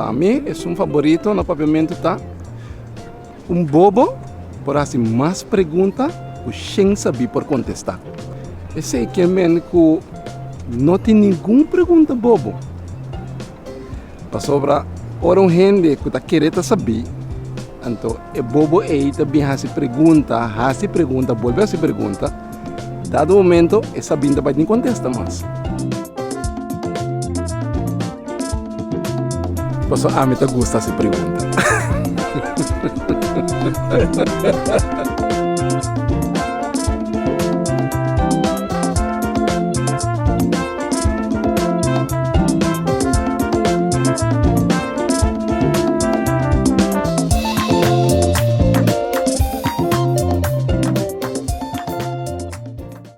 Pa mi esun faborito na papiamentu ta, Un bobo por hasi mas pregunta ku shen sabí por kontestá. Esei ke men ku no tin ningun pregunta bobo. Pasobra ora un hende ku ta kere ta sabí, anto e bobo ei ta bin hasi pregunta, hasi pregunta, bolbe hasi pregunta, dado momento e sabí no ta bai tin kontesta mas. Pasobra ami ta gusta hasi pregunta.